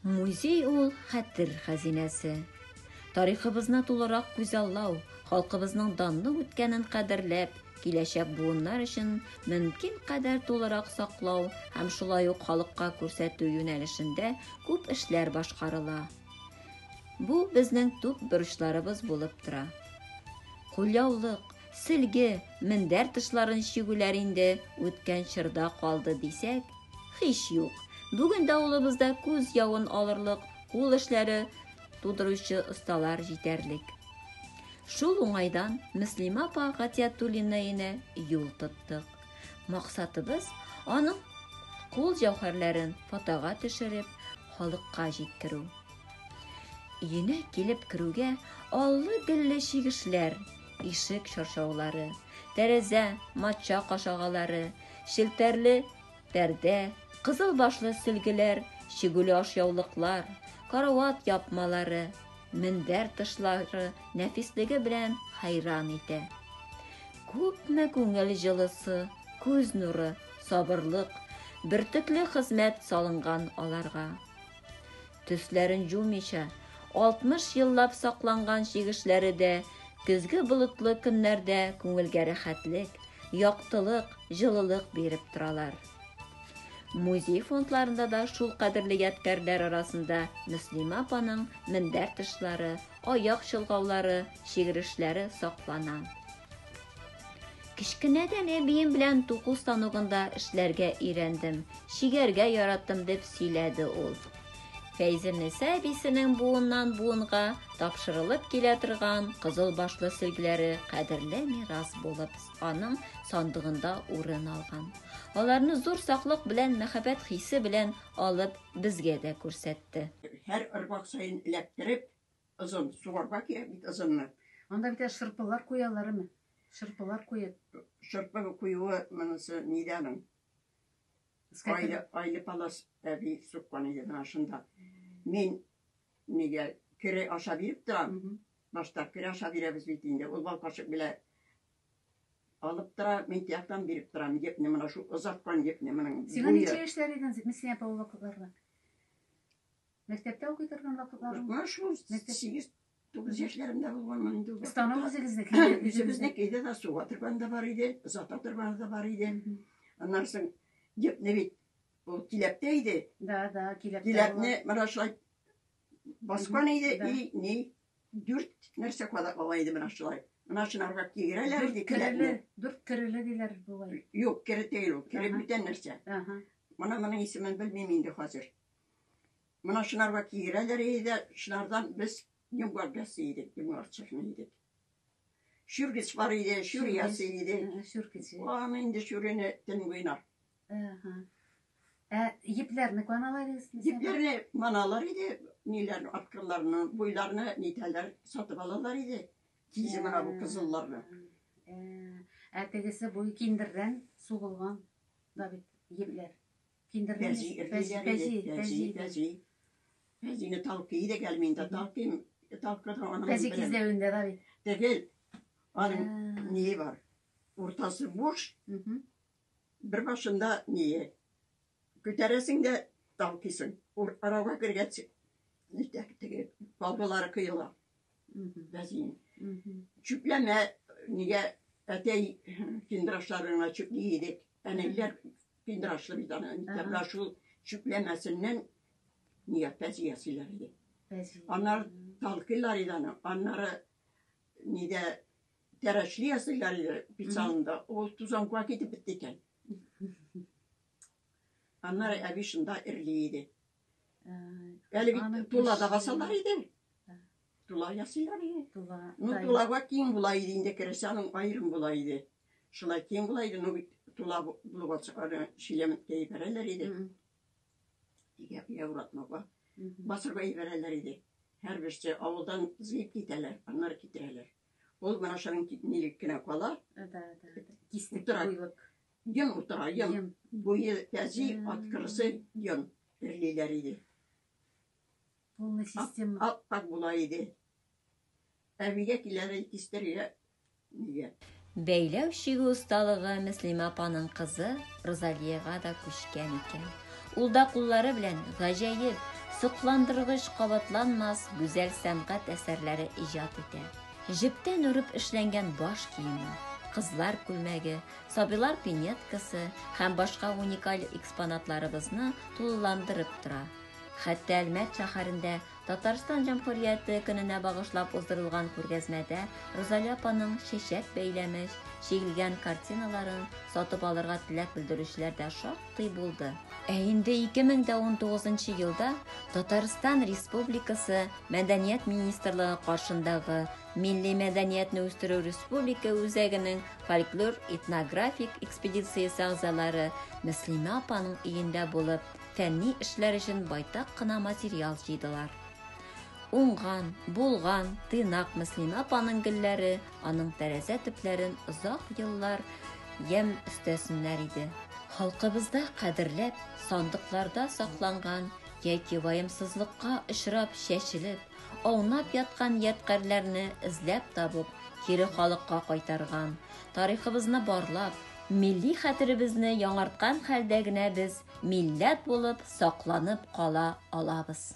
Музей ул хәтер хәзинәсе. Тарихыбызны тулырак күзаллау, халкыбызның данлы үткәнен кадерләп, киләчәк буыннар өчен мөмкин кадәр тулырак саклау һәм шулай ук халыкка күрсәтү юнәлешендә күп эшләр башкарыла. Бу безнең төп бурычларыбыз булып тора. Кулъяулык, сөлге, мендәр тышларын чигүләр инде үткән чорда калды дисәк, һич юк. Бүген дә авылыбызда күз явын алырлык кул эшләре тудыручы осталар җитәрлек. Шул уңайдан Мөслимә апа Гатиятуллина өенә юл тоттык. Максатыбыз, аның кул җәүһәрләрен фотога төшереп, халыкка җиткерү. Өенә килеп керүгә аллы-гөлле чигешләр, ишек чаршаулары, тәрәзә, матча кашагалары, челтәрле пәрдә, кызыл башлы сөлгеләр, чигүле ашъяулыклар, карават япмалары, мендәр тышлары нәфислеге белән хәйран итә. Күпме күңел җылысы, күз нуры, сабырлык, бөртекле хезмәт салынган аларга. Төсләрен җумыйча, 60 еллап сакланган чигешләре дә көзге болытлы көннәрдә күңелгә рәхәтлек, яктылык, җылылык биреп торалар. Музей фондларында да шул кадерле ядкәрләр арасында Мөслимә апаның мендәр тышлары, аяк чолгаулары, чигерешләре саклана. Кечкенәдән әбием белән туку станогында эшләргә өйрәндем, чигәргә яраттым, дип сөйләде ул. Фәйзелниса әбисенең буыннан буынга тапшырылып килә торган кызыл башлы сөлгеләре кадерле мирас булып аның сандыгында урын алган. Аларны зур саклык белән, мәхәббәт хисе белән алып безгә дә күрсәтте. Һәр ыргак саен эләктереп, Озын, сугарга кирәк бит озынны. Анда бит шырпылар куялармы? Шырпылар куеп. Шырпы куюы монысы нидә аның? Айлы, айлы палас әби суккан иде менә шунда. Мин нигә кере аша биреп торам. Башта кере аша бирәбез бит инде. Ул бал кашык белән алып тора, мин тияктан биреп торам. Епне менә шул озаткан епне моның. Сиңа ничә яшьләр идең, Мөслимә апа, ул вакытларда? Мәктәптә укый торган вакытларың? Менә шул 8-9 яшьләремдә булганмын инде. Станок үзегезнеке? Үзебезнеке иде дә, суга торган да бар иде, озата торганы да бар иде. Аннан соң епне бит ул киләптә иде. Да, да, киләптә. Киләпне менә шулай баскан иде, и ни, дүрт нәрсә кадак ала иде менә шулай. Менә шунарга кигерәләр иде киләпне. Дүрт кереле диләр бугай. Юк, кере түгел ул, кере бүтән нәрсә. Менә моның исемен белмим инде хәзер. Менә шунарга кигерәләр иде дә, шунардан без йомгак ясый идек, йомгак чырный идек. Шүргеч бар иде, шүр ясый идек. Шүргеч. Аны инде шүрене төн буена. Ә епләрне маналар идегез? Епләрне маналар иде, ниләрне, арткырларны, буйларны нитәләр, сатып алалар иде. Кизе менә бу кызылларны. Ә тегесе бу киндердән сугылган да бит епләр. Пәзи, пәзи, пәзи, пәзи. Пәзине талкый идек әле мин дә талкыйм. Талкыда аның. Пәзи кизләвендә дә бит. Түгел. Аның ние бар. Уртасы буш. Бер башында ние. Күтәрәсең дә талкыйсың. Арага кергәч, нитә теге балгалары коела. Бәзин. Чүпләмә нигә әтәй киндрашларына чүпли идек. Әниләр Киндрашлы бит аны. Менә шул чүпләмәсеннән нигә пәзи ясыйлар иде. Пәзи. Аннары талкыйлар иде аны. Аннары нидә тәрәшли ясыйлар иде пиццалында. Ул тузанга китеп бетте икән. Аннары әби шунда эрли иде. Әле бит тула да басалар иде. Тула ясыйлар иде. Тула. Ну, тулага киң була иде инде, кересе аның аерым була иде. Шулай киң була иде, ну бит тула булгач, аны чиләмлеккә җибәрәләр иде. Өйгә яуратмауга. Басырга җибәрәләр иде. Һәрберсе авылдан җыеп китәләр, аннары китерәләр. Ул менә шуның нилек кенә кала. Да, да, да. Кистек буйлык. Йон утыра, йон. Буе пәзи, аткырысы йон эрлиләр иде. Полный система. Ап-ак була иде. Әбигә киләр кистергә нигә. Бәйләү чигү осталыгы Мөслимә апаның кызы Розалиягә дә күчкән икән. Ул да куллары белән гаҗәеп, сокландыргыч кабатланмас гүзәл сәнгать әсәрләре иҗат итә. Җептән үреп эшләнгән баш киеме, кызлар күлмәге, сабыйлар пинеткасы һәм башка уникаль экспонатларыбызны тулыландырып тора. Хәтта Әлмәт шәһәрендә Татарстан Җөмһүрияте көненә багышлап уздырылган күргәзмәдә Рузалия апаның чәчәк бәйләме чигелгән картиналарын сатып алырга теләк белдерүчеләр дә шактый булды. Ә инде 2019 елда Татарстан Республикасы Мәдәният министрлыгы каршындагы Милли мәдәниятне үстерү республика үзәгенең фольклор-этнографик экспедициясе әгъзалары Мөслимә апаның өендә булып, фәнни эшләр өчен байтак кына материал җыйдылар. Уңган, булган, тыйнак Мөслимә апаның гөлләре аның тәрәзә төпләрен озак еллар ямь өстәсеннәр иде. Халкыбызда кадерләп, сандыкларда сакланган яки ваемсызлыкка очрап чәчелеп, аунап яткан ядкарьләрне эзләп табып, кире халыкка кайтарган, тарихыбызны барлап, милли хәтеребезне яңарткан хәлдә генә без милләт булып сакланып кала алабыз.